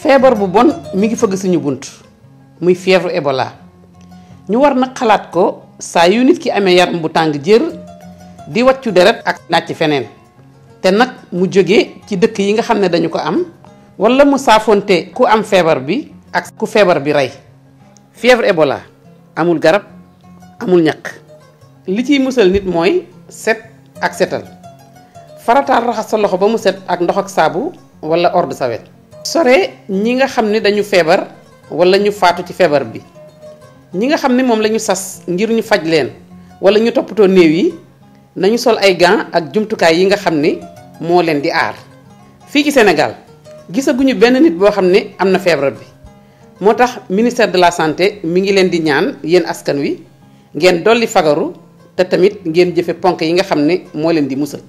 feebar bu bon mi ngi fëgg suñu bunt muy fièvre Ebola ñu war nag xalaat ko saa yu nit ki amee yaram bu tàng jër di wàccu deret ak nàcc feneen te nag mu jóge ci dëkk yi nga xam ne dañu ko am wala mu saafonte ku am feebar bi ak ku feebar bi rey. fièvre Ebola amul garab amul ñaq li ciy musal nit mooy set ak setal farataal raxas sa loxo ba mu set ak ndox ak saabu wala eau de Javel. sore ñi nga xam ne dañu feebar wala ñu faatu ci feebar bi ñi nga xam ne moom la ñu sas ngir ñu faj leen wala ñu toppatoo néew yi nañu sol ay gants ak jumtukaay yi nga xam ne moo leen di aar. fii ci Sénégal gisaguñu benn nit boo xam ne am na feebar bi moo tax ministère de la santé mi ngi leen di ñaan yéen askan wi ngeen dolli fagaru te tamit ngeen jëfe ponk yi nga xam ne moo leen di musal.